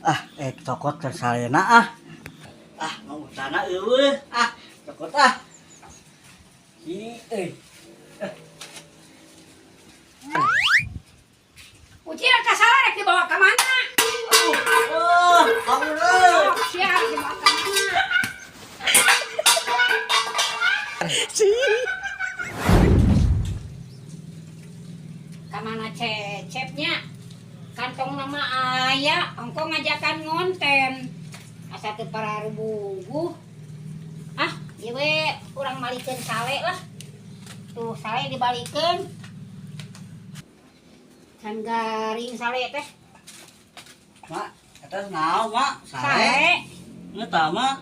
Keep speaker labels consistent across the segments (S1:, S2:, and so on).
S1: Ah, cokot tersalena ah. Ah, mau sana eueuh. Ah, cokot ah. Hi euy.
S2: Ucil kasalah rek dibawa ke mana?
S1: Oh, bangun euy.
S2: Sia rek dibawa ke mana? Ka mana cecepnya? Kantong nama aya, ongko ngajakan ngonten. Asa teu pararubuguh. Ah, ieu we urang malikeun sale lah. Tuh, sale dibalikeun. Can garing sale teh.
S1: Mak, eta naon, Mak? Sale.
S2: Sale.
S1: Ngeutah, Mak.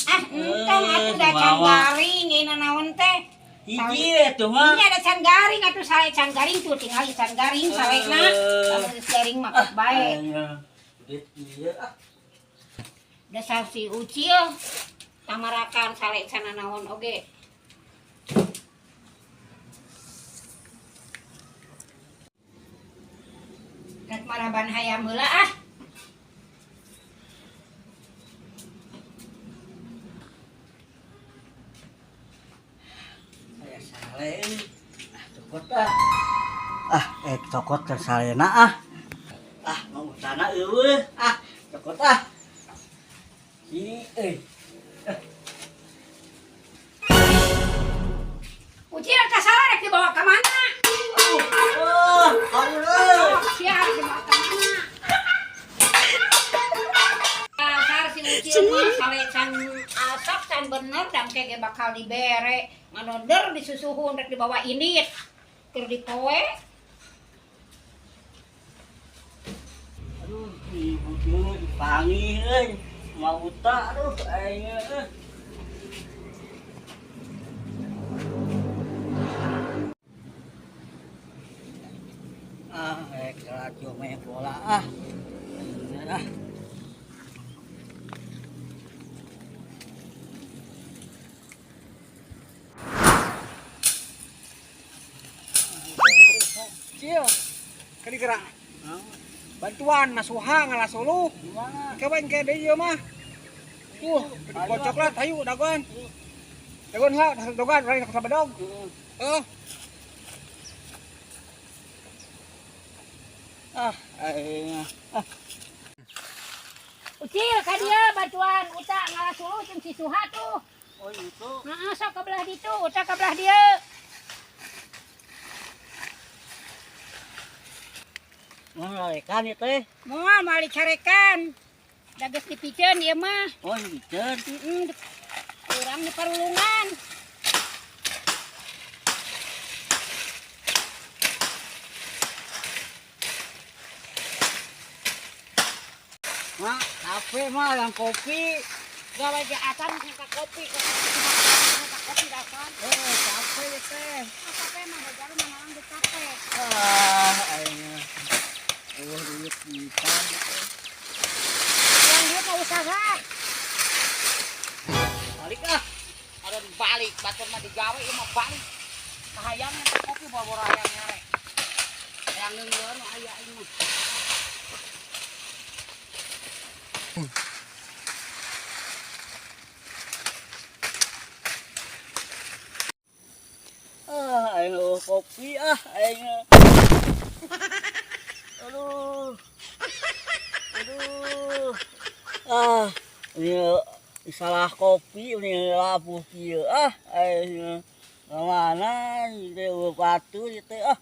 S2: Ah, entong atuh da can garing ieu naon teh.
S1: Hiji atuh, Mak.
S2: Ini ada can garing atuh sale can garing tuh tinggali can garing salena. Lamun geus garing mah bae.
S1: Duit ieu ah.
S2: Dasar si Ucil tamarakan sale can naon oge. Rek maraban hayam heula ah.
S1: Aya sale euy. Ah, cokot ah. Ah, cokot tersalena ah. Ah, mau sana eueuh. Ah, cokot ah. Hi euy.
S2: Ucil kasalah rek dibawa ke mana?
S1: Oh, bangun euy.
S2: Sia rek dibawa ke mana? Dasar si Ucil mah sale can asak can bener dan kege bakal dibere. Nganonder disusuhun rek dibawa indit. Keur dipoe.
S1: Aduh, ibu tuh dipanggil euy. Mau tak aduh aing euy. Ah, radio main bola ah. Ah.
S3: Cil, kali gerak. Bantuan Mas Suha ngalah suluh.
S1: Gimana?
S3: Kawan ke deui mah. Tuh, bocok lah hayu dagoan. Dagoan lah, dagoan urang ka bedog. Heeh.
S1: Ah, aing. Ah.
S2: Ucil ka dieu bantuan uta ngalah suluh jeung si Suha tuh.
S1: Oh, itu.
S2: Heeh, sok ka belah ditu, uta ka belah dieu.
S1: Moal ieu teh.
S2: Moal moal dicarekan. Da geus dipiceun ieu mah.
S1: Oh, dipiceun.
S2: Heeh. Urang di parulungan.
S1: Mak, kafe mah yang kopi.
S2: Gawe ge acan nyangka kopi, nyangka kopi dasar.
S1: Eh, kafe ieu teh.
S2: Kafe mah hojar mah naon di kafe.
S1: Ah, aing. Eueuh duit pisan teh.
S2: Yang duit mah usaha.
S1: Balik ah.
S4: Ada balik, batur mah digawe ieu mah balik. Kahayang nyangka kopi boro-boro hayang nyarek. Hayang neunggeun nu aya aing mah.
S1: Ah, aing eueuh kopi ah, aing. Aduh. Aduh. Ah, ini salah kopi ini labuh kieu ah, aing. Mana ieu eueuh batu ieu teh ah.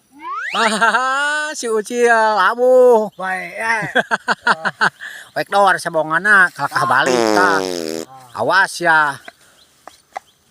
S4: Ah, si Ucil labuh.
S3: Bae ya.
S4: Wek dor sabongana kalakah balik tah. Awas ya.